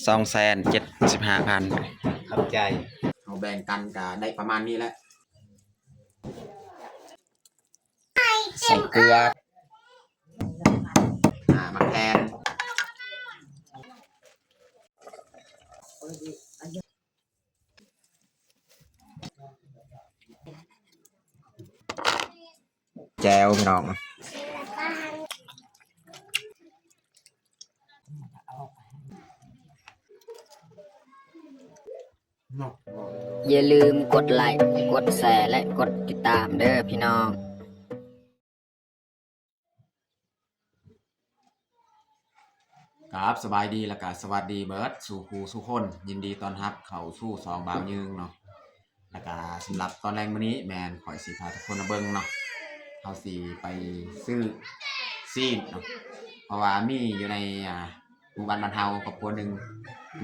ສອງແສນເຈັດສິບຫ້າພັນ. ຂອບໃຈ. ເຮົາແບ່ງກັນກະໄດ້ປະມານນີ້ແຫຼະ. ໃສ່ເກືອ ອ່າ ໝາກແທນ. ແຈ່ວພີ່ນ້ອງ. ຢ່າລືມກົດໄລ, ກົດແຊ ແລະ ກົດຕິດຕາມເດີ້ພີ່ນ້ອງ. ກາບສະບາຍດີ ແລະກະສະຫວັດດີເບິດສູ່ຄູ່ສູ່ຄົນ. ຍິນດີຕ້ອນຮັບເຂົ້າສູ່ຊ່ອງບ່າວຍືງເນາະ. ແລະກະສຳລັບຕອນແລງມື້ນີ້ແມ່ນຂ້ອຍຊິພາທຸກຄົນມາເບິ່ງເນາະ, ເຮົາຊິໄປຊື້ຊີ້ນເນາະ ເພາະວ່າມີຢູ່ໃນ ອ່າ ໝູ່ບ້ານບ້ານເຮົາຄອບຄົວໜຶ່ງ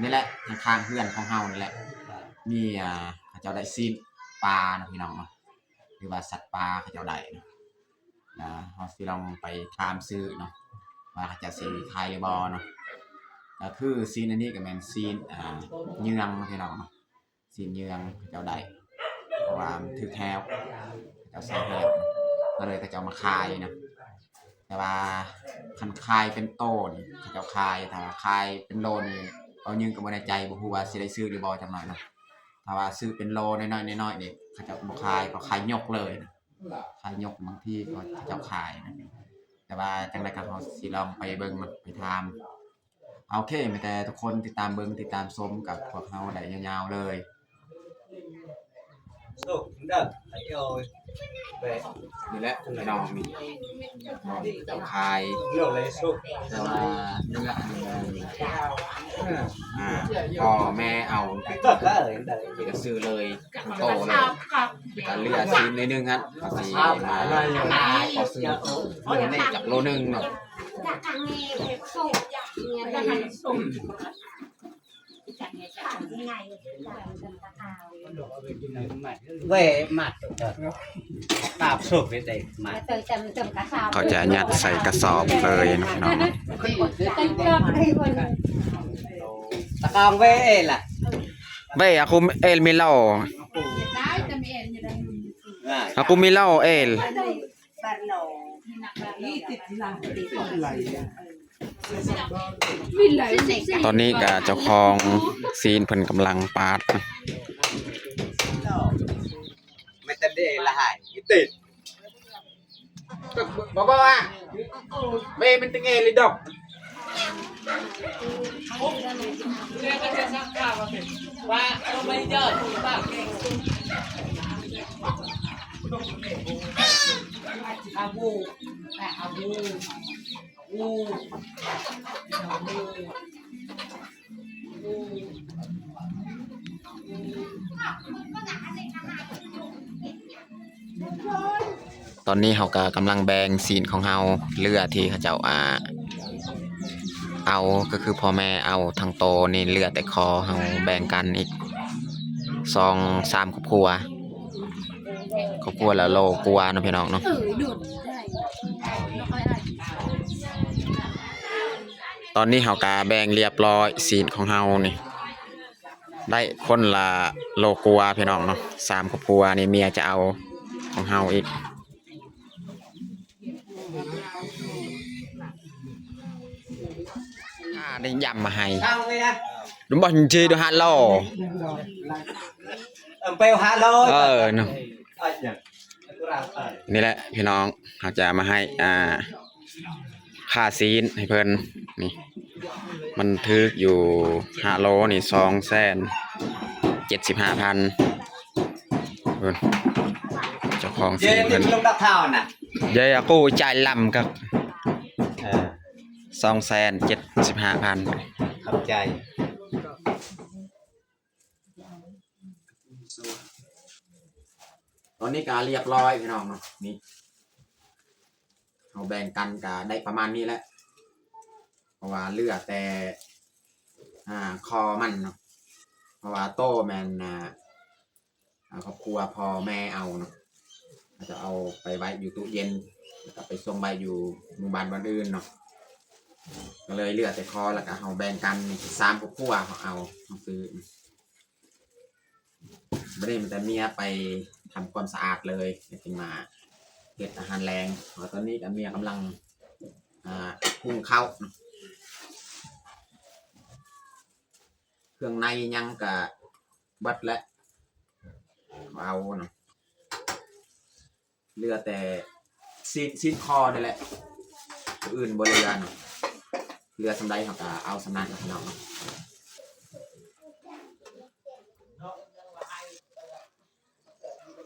ນີ້ແຫຼະ ຂ້າງໆເຮືອນຂອງເຮົານີ້ແຫຼະ ມີ ອ່າ ເຂົາເຈົ້າໄດ້ຊີ້ນປາເນາະ ພີ່ນ້ອງເນາະ ຫຼືວ່າສັດປ່າເຂົາເຈົ້າໄດ້ເນາະ. ແລ້ວເຮົາຊິລອງໄປຖາມຊື້ເນາະ ວ່າເຂົາເຈົ້າຊິຂາຍຫຼືບໍ່ເນາະ. ກໍຄືຊີ້ນອັນນີ້ກໍແມ່ນຊີ້ນ ອ່າ ເຍືອງເນາະ ພີ່ນ້ອງເນາະ, ຊີ້ນເຍືອງເຂົາເຈົ້າໄດ້ ເພາະວ່າມັນຖືກແຮວ ເຂົາເຈົ້າໃສ່ແຮວ ກໍເລີຍເຂົາເຈົ້າມາຂາຍນະ. ແຕ່ວ່າຄັນຂາຍເປັນໂຕນີ້ເຂົາເຈົ້າຂາຍ, ຖ້າວ່າຂາຍເປັນໂລນີ້ ເວົ້າຍືງກໍບໍ່ແນ່ໃຈ ບໍ່ຮູ້ວ່າຊິໄດ້ຊື້ຫຼືບໍ່ ຈັກໜ້ອຍນະ. ຖ້າວ່າຊື້ເປັນໂລນ້ອຍໆ ນ້ອຍໆນີ້ ເຂົາເຈົ້າບໍ່ຂາຍ, ເຂົາຂາຍຍົກເລີຍນະ, ຂາຍຍົກ ບາງທີເຂົາເຈົ້າຂາຍນະ. ແຕ່ວ່າຈັ່ງໃດກໍເຮົາຊິລອງໄປເບິ່ງນະ ໄປຖາມ. ໂອເຄ ມີແຕ່ທຸກຄົນຕິດຕາມເບິ່ງ ຕິດຕາມຊົມກັບພວກເຮົາໄດ້ຍາວໆເລີຍ. ນີ້ແຫຼະພີ່ນ້ອງ ນີ້ເຂົາເຈົ້າຂາຍ ແຕ່ວ່າເນື້ອອັນນີ້ ອ່າ ພໍ່ແມ່ເອົາ ກໍຊື້ເລີຍ ໂຕເລີຍ ກໍເຫຼືອຊີ້ນໜ້ອຍໜຶ່ງຫັ້ນ ເຂົາຊິມາຂໍຊື້ໂລໜຶ່ງເນາະ. ເຂົາຈະຍັດໃສ່ກະສອບເລີຍເນາະ ພີ່ນ້ອງ. ເວ ອາກຸມເອລ ມິລາວ ອາກຸມມິລາວ ເອລ. ຕອນນີ້ກະເຈົ້າຂອງຊີ້ນເພິ່ນກຳລັງປາດ. ຕອນນີ້ເຮົາກະກຳລັງແບ່ງຊີ້ນຂອງເຮົາ ເຫຼືອທີ່ເຂົາເຈົ້າ ອ່າ ເອົາ ກໍຄືພໍ່ແມ່ເອົາທັງໂຕນີ້ ເຫຼືອແຕ່ຄໍ. ເຮົາແບ່ງກັນອີກສອງສາມຄອບຄົວ ຄອບຄົວລະໂລກວ່າເນາະ ພີ່ນ້ອງເນາະ. ຕອນນີ້ເຮົາກະແບ່ງລຽບຮ້ອຍ ຊີ້ນຂອງເຮົານີ້ ໄດ້ຄົນລະໂລກວ່າ ພີ່ນ້ອງເນາະ. ສາມຄອບຄົວນີ້ ເມຍຈະເອົາຂອງເຮົາອີກ ອ່າ ໄດ້ຢຳມາໃຫ້ ດຸມບໍ່ຈີດູຮາໂລ ເອີ ເນາະ. ນີ້ແຫຼະພີ່ນ້ອງ ເຮົາຈະມາໃຫ້ ອ່າ ຄ່າຊີ້ນໃຫ້ເພິ່ນນີ້ ມັນຖືກຢູ່ ຫ້າໂລນີ້ ສອງແສນເຈັດສິບຫ້າພັນ. ເພິ່ນ ເຈົ້າຂອງຊີ້ນເພິ່ນ ເຢ ອາກູຈ່າຍລຳກັບ ເອີ ສອງແສນເຈັດສິບຫ້າພັນ. ຂອບໃຈ. ຕອນນີ້ກະລຽບຮ້ອຍພີ່ນ້ອງເນາະ ນີ້ເຮົາແບ່ງກັນກະໄດ້ປະມານນີ້ແຫຼະ ເພາະວ່າເຫຼືອແຕ່ ອ່າ ຄໍມັນເນາະ ເພາະວ່າໂຕແມ່ນ ອ່າ ອ່າ ຄອບຄົວພໍ່ແມ່ເອົາເນາະ ເຂົາຈະເອົາໄປໄວ້ຢູ່ຕູ້ເຢັນ ແລ້ວກະໄປສົ່ງໄວ້ຢູ່ໝູ່ບ້ານບ່ອນອື່ນເນາະ. ກໍເລີຍເຫຼືອແຕ່ຄໍ ແລ້ວກໍເຮົາແບ່ງກັນ ນີ້ສາມຄອບຄົວເຮົາເອົາ ເຮົາຊື້. ບັດນີ້ມີແຕ່ເມຍໄປທຳຄວາມສະອາດເລີຍ ແລ້ວຈຶ່ງມາເຮັດອາຫານແລງ. ເພາະວ່າຕອນນີ້ກໍເມຍກຳລັງ ອາ ຫຸງເຂົ້າ ເຄື່ອງໃນຫຍັງກະເບິດແລ້ວ ເອົາເນາະ ເຫຼືອແຕ່ຊີ້ນ ຊີ້ນຄໍນີ້ແຫຼະ ໂຕອື່ນບໍ່ເຫຼືອເນາະ ເຫຼືອສ່ຳໃດເຮົາກະເອົາສ່ຳນັ້ນເນາະ ພີ່ນ້ອງເນາະ.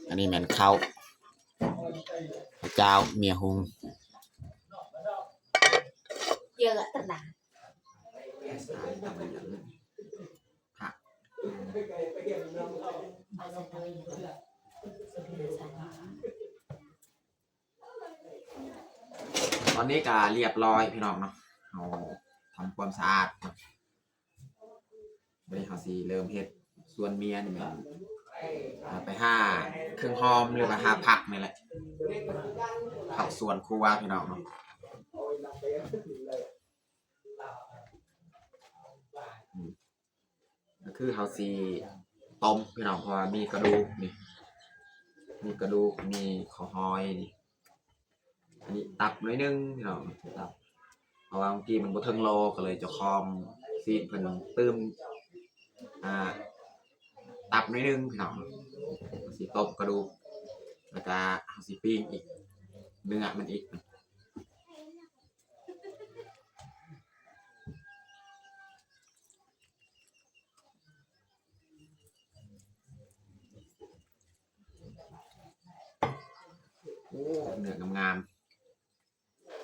ອັນນີ້ແມ່ນເຂົ້າ ເຈົ້າເມຍຫຸງ ເຍອະຕະຫຼາດ ຜັກ ຕອນນີ້ກະລຽບລ້ອຍພີ່ນ້ອງເນາະ ເຮົາທຳຄວາມສະອາດ ບັດນີ້ເຮົາຊິເລີ່ມເຮັດ. ສ່ວນເມຍນີ້ແມ່ນ ອາ ໄປຫາເຄື່ອງຫອມ ຫຼືວ່າຫາຜັກນີ້ແຫຼະ ເຂົ້າສວນຄົວພີ່ນ້ອງເນາະ. ອືມ ກໍຄືເຮົາຊິຕົ້ມພີ່ນ້ອງ ເພາະວ່າມີກະດູກນີ້ ມີກະດູກ ມີຂໍ້ຫອຍນີ້. ອັນນີ້ຕັບໜ້ອຍໜຶ່ງພີ່ນ້ອງ ຕັບ ເພາະວ່າເມື່ອກີ້ມັນບໍ່ເຖິງໂລ ກໍເລີຍເຈົ້າຂອງຊີ້ນເພິ່ນຕື່ມ ອາ ຕັບໜ້ອຍໜຶ່ງພີ່ນ້ອງ. ເຮົາຊິຕົ້ມກະດູກ ແລ້ວກະເຮົາຊິປີ້ງອີກ ເນື້ອມັນອີກ. ໂອ້ ເນື້ອງາມ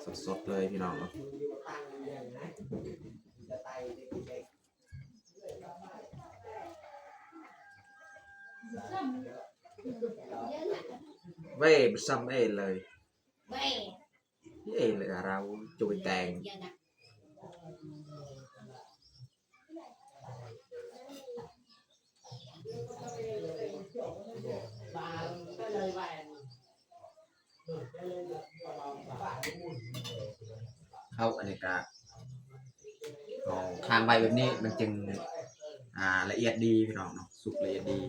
ໆ ສົດໆເລີຍພີ່ນ້ອງເນາະ. ເວ ບໍ່ຊ້ຳເອເລີຍ ເອເລີຍ ເຮົາຈຸ້ຍແຕງ. ເຂົ້າອັນນີ້ກະ ເຮົາຄ້າງໄວ້ແບບນີ້ ມັນຈຶ່ງ ອາ ລະອຽດດີພີ່ນ້ອງເນາະ ສຸກລະອຽດດີ. ອ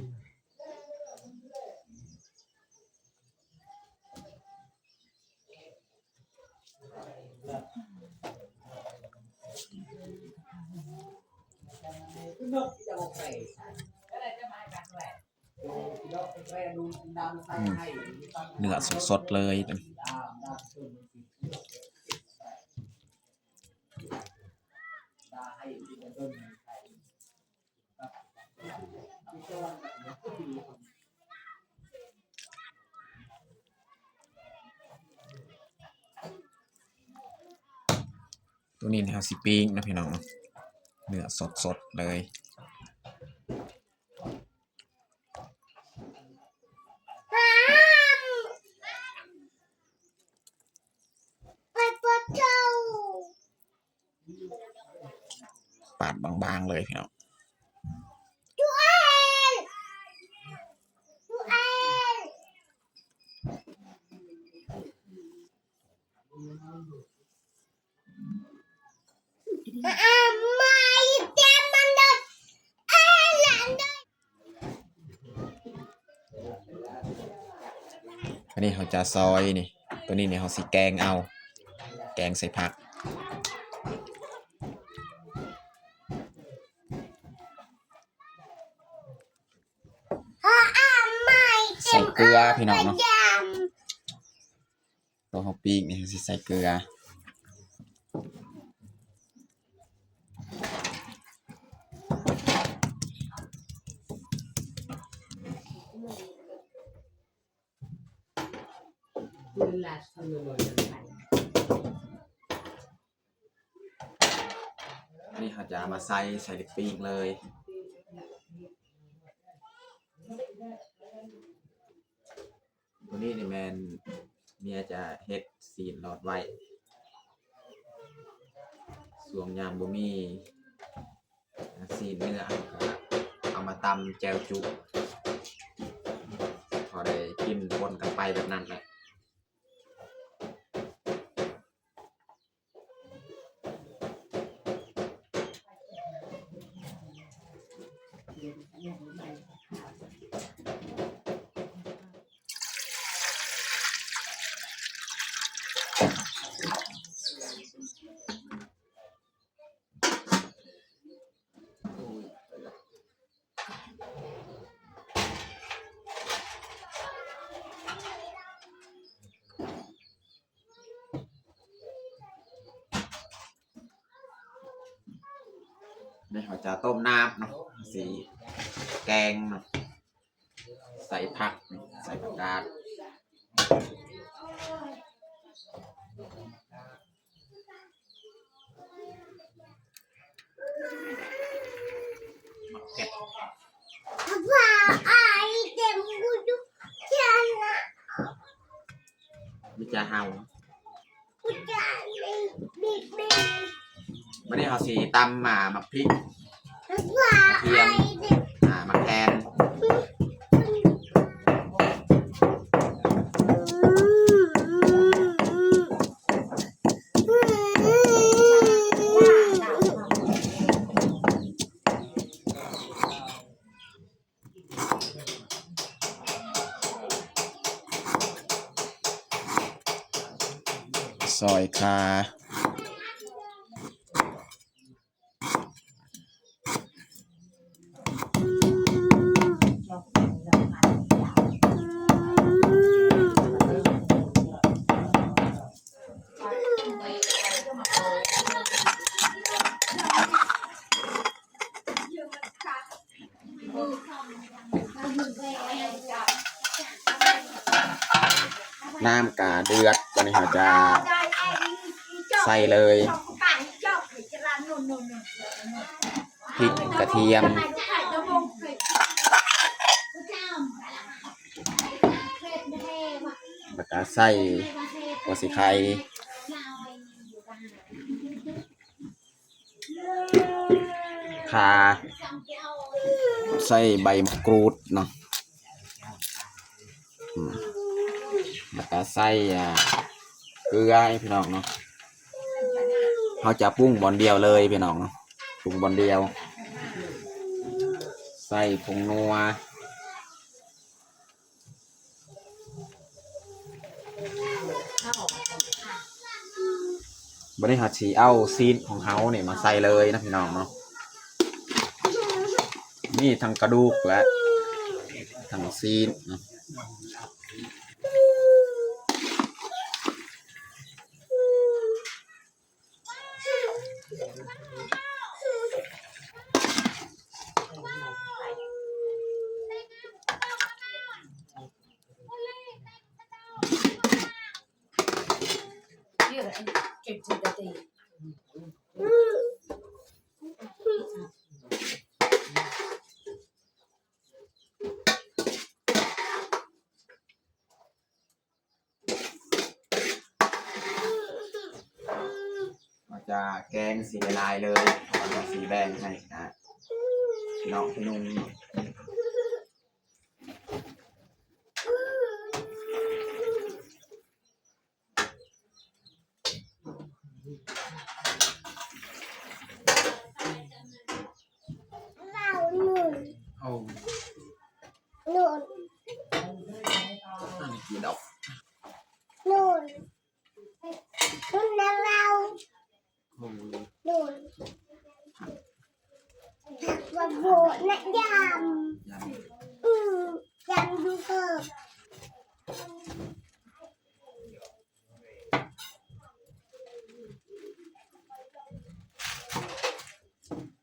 ືມ ເນື້ອສົດໆເລີຍ. ໂຕນີ້ນີ້ເຮົາຊິປີ້ງນະພີ່ນ້ອງ ເນື້ອສົດໆເລີຍ. ປາດບາງໆເລີຍພີ່ນ້ອງ. ອັນນີ້ເຮົາຈະຊອຍນີ້ ໂຕນີ້ນີ້ເຮົາຊິແກງເອົາ ແກງໃສ່ຜັກ. ໃສ່ເກືອພີ່ນ້ອງເນາະ. ໂຕເຮົາປີ້ງນີ້ເຮົາຊິໃສ່ເກືອ. ອັນນີ້ເຮົາຈະເອົາມາໃສ່ ໃສ່ເຫຼັກປີ້ງເລີຍ. ໂຕນີ້ນີ້ແມ່ນເມຍຈະເຮັດຊີ້ນຫຼອດໄວ້ ຊ່ວງຍາມບໍ່ມີຊີ້ນເນື້ອ ເຮົາກະເອົາມາຕຳແຈ່ວຈຸ ພໍໄດ້ກິນປົນກັນໄປແບບນັ້ນແຫຼະ. ນີ້ເຮົາຈະຕົ້ມນ້ຳເນາະ ຊິແກງເນາະ ໃສ່ຜັກ ໃສ່ຜັກກາດ ໝາກເຜັດ ມີຈະເຫົ່າ ບາດນີ້ເຮົາຊິຕຳ ອ່າ ໝາກພິກ ກະທຽມ ອ່າ ໝາກແຄນ ຊອຍຂ່າ ນ້ຳກະເດືອດ ຕອນນີ້ເຮົາຈະໃສ່ເລີຍ ພິກ ກະທຽມ ແລ້ວກະໃສ່ຫົວສີໄຄ ຂ່າ ໃສ່ໃບມະກຣູດເນາະ ອືມ ແລ້ວກະໃສ່ ອ່າ ເກືອໃຫ້ພີ່ນ້ອງເນາະ ເຮົາຈະປຸງບ່ອນດຽວເລີຍພີ່ນ້ອງເນາະ ປຸງບ່ອນດຽວ ໃສ່ຜົງນົວ ບາດນີ້ເຮົາຊິເອົາຊີ້ນຂອງເຮົານີ້ມາໃສ່ເລີຍນະພີ່ນ້ອງເນາະ ມີທັງກະດູກ ແລະ ທັງຊີ້ນເນາະ. ເຮົາຈະແກງຊິຫຼາຍໆເລີຍ ເຮົາຈະຊິແບ່ງໃຫ້ ອ່າ ພີ່ນ້ອງພີ່ໜຸ່ງ. ເອົາ ນຸ່ນ ນຸ່ນ ອັນນີ້ກິນດອກ ນຸ່ນ ນຸ່ນນະເລົາ ນຸ່ນ ຜັກ ຜັກບວບນະ ຢຳ ຢຳ ອື ຢຳຢູ່ເພີ່ມ.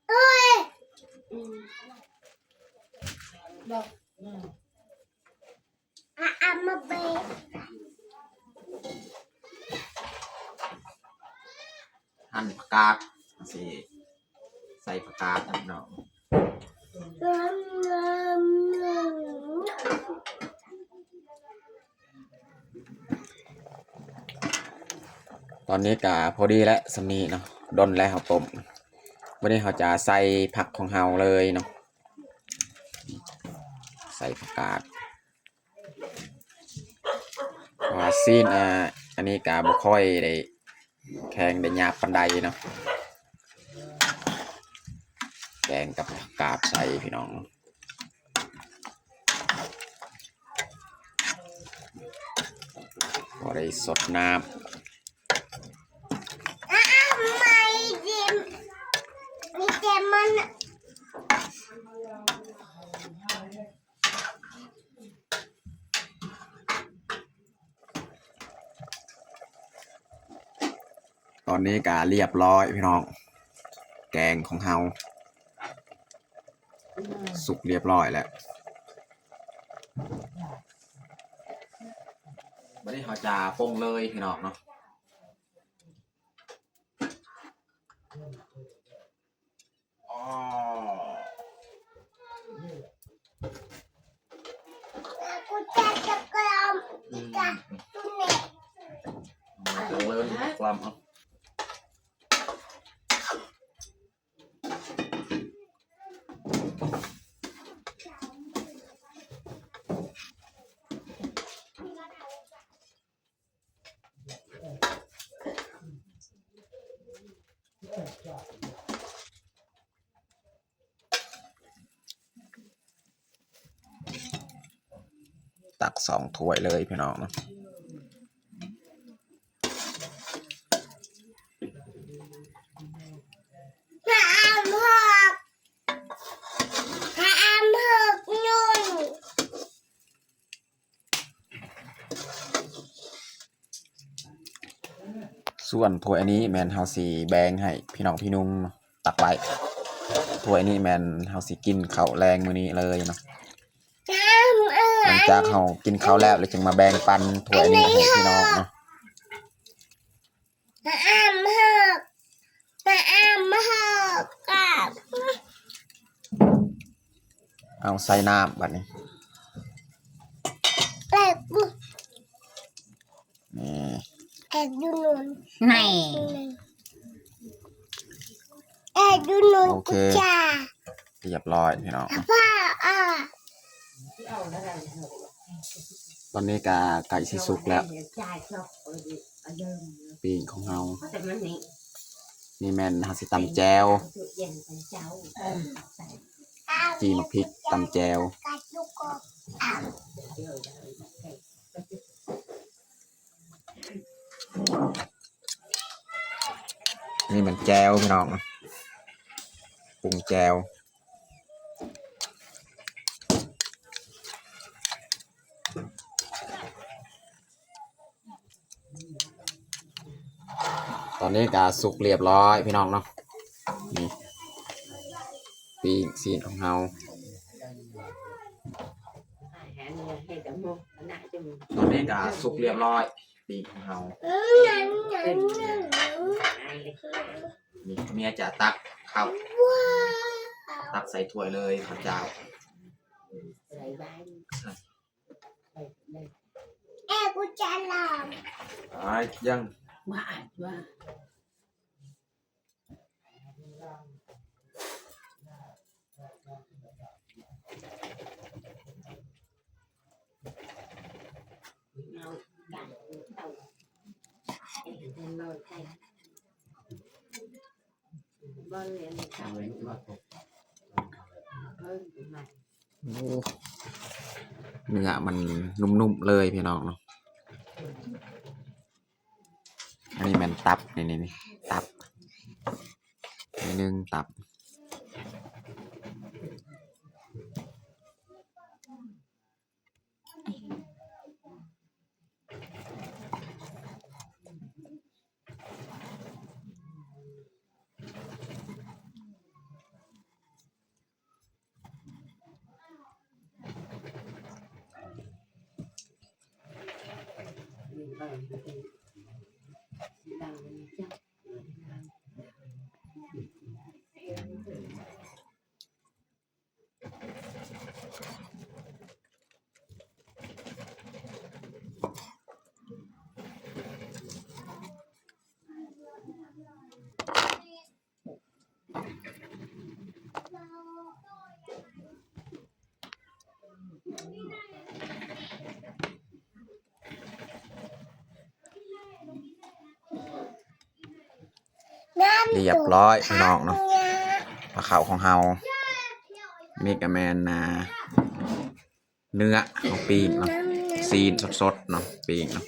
ເອີຍ ອືມ ດອກ ອືມ ອາ ອາມາເບະ ຫັ່ນຜັກກາດ ຊິໃສ່ຜັກກາດນຳເນາະ. ຕອນນີ້ກະພໍດີແລ້ວ ສ່ຳນີ້ເນາະ ດົນແລ້ວເຮົາຕົ້ມ. ບາດນີ້ເຮົາຈະໃສ່ຜັກຂອງເຮົາເລີຍເນາະ ໃສ່ຜັກກາດ. ເພາະວ່າຊີ້ນ ອ່າ ອັນນີ້ກະບໍ່ຄ່ອຍໄດ້ແຂງໄດ້ຫຍາບປານໃດເນາະ ແກງກັບຜັກກາດໃສ່ພີ່ນ້ອງ. ກໍໄດ້ສົດນ້ຳ ອ້າວ ໄມ້ເຕັມ ມີແຕ່ມັນ ຕອນນີ້ກະລຽບລ້ອຍພີ່ນ້ອງ ແກງຂອງເຮົາສຸກລຽບລ້ອຍແລ້ວ. ບາດນີ້ເຮົາຈະປົງເລີຍພີ່ນ້ອງເນາະ. ອໍ ອືມ ເລີຍກວາມເອົາ. ຕັກສອງຖ້ວຍເລີຍພີ່ນ້ອງເນາະ. ສ່ວນຖ້ວຍອັນນີ້ແມ່ນເຮົາຊິແບ່ງໃຫ້ພີ່ນ້ອງພີ່ນຸ່ງເນາະ ຕັກໄວ້. ຖ້ວຍນີ້ແມ່ນເຮົາຊິກິນເຂົ້າແລງມື້ນີ້ເລີຍເນາະ. ຫຼັງຈາກເຮົາກິນເຂົ້າແລ້ວ ແລ້ວຈຶ່ງມາແບ່ງປັນຖ້ວຍນີ້ໃຫ້ພີ່ນ້ອງເນາະ. ເອົາໃສ່ນ້ຳບາດນີ້. ນີ້ ແອດຢູ່ໂນນ ນີ້ ແອດຢູ່ໂນນ ໂອເຄ ລຽບລ້ອຍພີ່ນ້ອງ. ຕອນນີ້ກະໃກ້ຊິສຸກແລ້ວ ປີ້ງຂອງເຮົາ. ນີ້ແມ່ນເຮົາຊິຕຳແຈ່ວ ຈີ່ໝາກພິກ ຕຳແຈ່ວ. ນີ້ແມ່ນແຈ່ວພີ່ນ້ອງ ປຸງແຈ່ວ. ຕອນນີ້ກະສຸກລຽບລ້ອຍພີ່ນ້ອງເນາະ. ນີ້ ປີ້ງຊີ້ນຂອງເຮົາ ຕອນນີ້ກະສຸກລຽບລ້ອຍ ປີ້ງຂອງເຮົາ. ນີ້ ເມຍຈະຕັກເຂົ້າ ຕັກໃສ່ຖ້ວຍເລີຍເຂົ້າເຈົ້າ. ແອ ກູຈະລອງ ອາ ຍັງ ວ່າ ວ່າ ໂອ້ ເນື້ອມັນນຸ້ມໆເລີຍພີ່ນ້ອງເນາະ. ອັນນີ້ແມ່ນຕັບ ນີ້ໆ ຕັບ ໜ້ອຍໜຶ່ງຕັບ. ລຽບລ້ອຍພີ່ນ້ອງເນາະ ປາເຂົ້າຂອງເຮົາ. ນີ້ກະແມ່ນ ອ່າ ເນື້ອເຮົາປີ້ງເນາະ ຊີ້ນສົດໆເນາະ ປີ້ງເນາະ.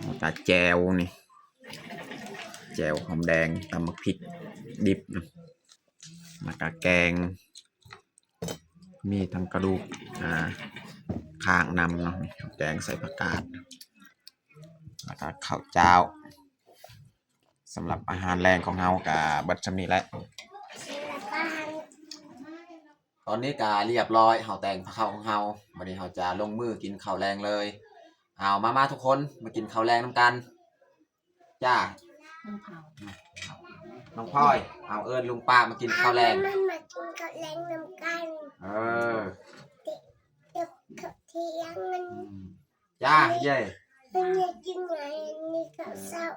ແລ້ວກະແຈ່ວນີ້ ແຈ່ວຫອມແດງ ຕຳໝາກພິກດິບ ແລ້ວກະແກງ ມີທັງກະດູກ ອ່າ ຄ້າງນຳເນາະ ແກງໃສ່ຜັກກາດ ແລ້ວກະເຂົ້າຈ້າວ. ສຳລັບອາຫານແລງຂອງເຮົາກະເບິດສ່ຳນີ້ແຫຼະ. ຕອນນີ້ກະລຽບຮ້ອຍ ເຮົາແຕ່ງເຂົ້າຂອງເຮົາ ບັດນີ້ເຮົາຈະລົງມືກິນເຂົ້າແລງເລີຍ. ເອົາ ມາໆ ທຸກຄົນ ມາກິນເຂົ້າແລງນຳກັນ. ຈ້າ ນ້ອງພອຍ ເອົາ ເອີ້ນລຸງປ້າມາກິນເຂົ້າແລງ ມາ ມາກິນເຂົ້າແລງນຳກັນ. ເອີ ດຽວເຂົ້າທ່ຽງມັນ ອືມ ຈ້າ ເຢ້ ມັນຢາກກິນຫຍັງ ອັນນີ້ເຂົ້າເຊົ້າ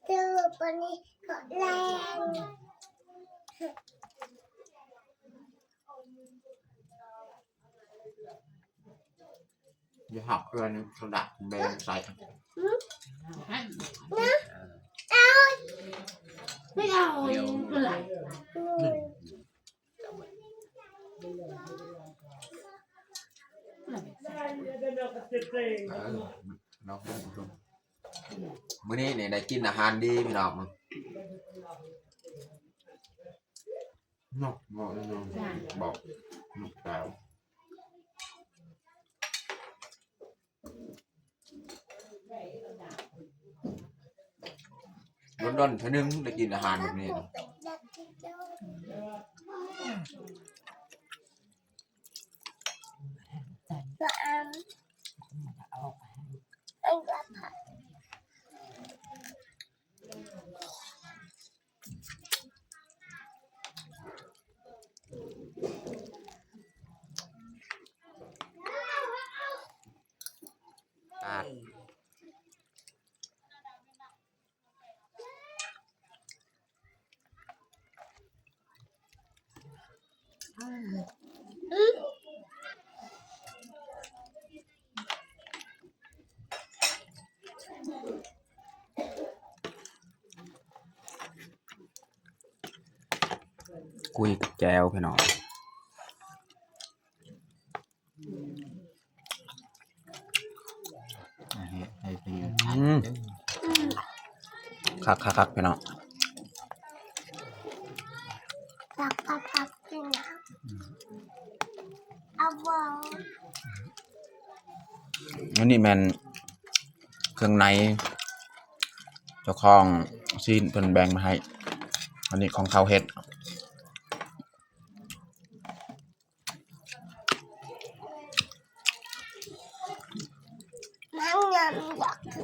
ເອີ ປານນີ້ເຂົ້າແລງ. ຢ່າຫັກເອື້ອຍ ກະດາດແບ່ງໃສ່ ນະ ເອົາ ໄປເອົາ ເອີ ເນາະ ມື້ນີ້ນີ້ໄດ້ກິນອາຫານດີພີ່ນ້ອງ. ເນາະ ເນາະ ເນາະ ບອກ ດົນໆ ເທື່ອໜຶ່ງໄດ້ກິນອາຫານແບບນີ້. ກຸ້ຍກັບແຈ່ວພີ່ນ້ອງ. ອືມ ຄັກໆໆ ພີ່ນ້ອງ. ອັນນີ້ແມ່ນເຄື່ອງໃນ ເຈົ້າຂອງຊີ້ນເພິ່ນແບ່ງມາໃຫ້ ອັນນີ້ຂອງເຂົາເຮັດ. ມັນຍັງຢາກກິນ.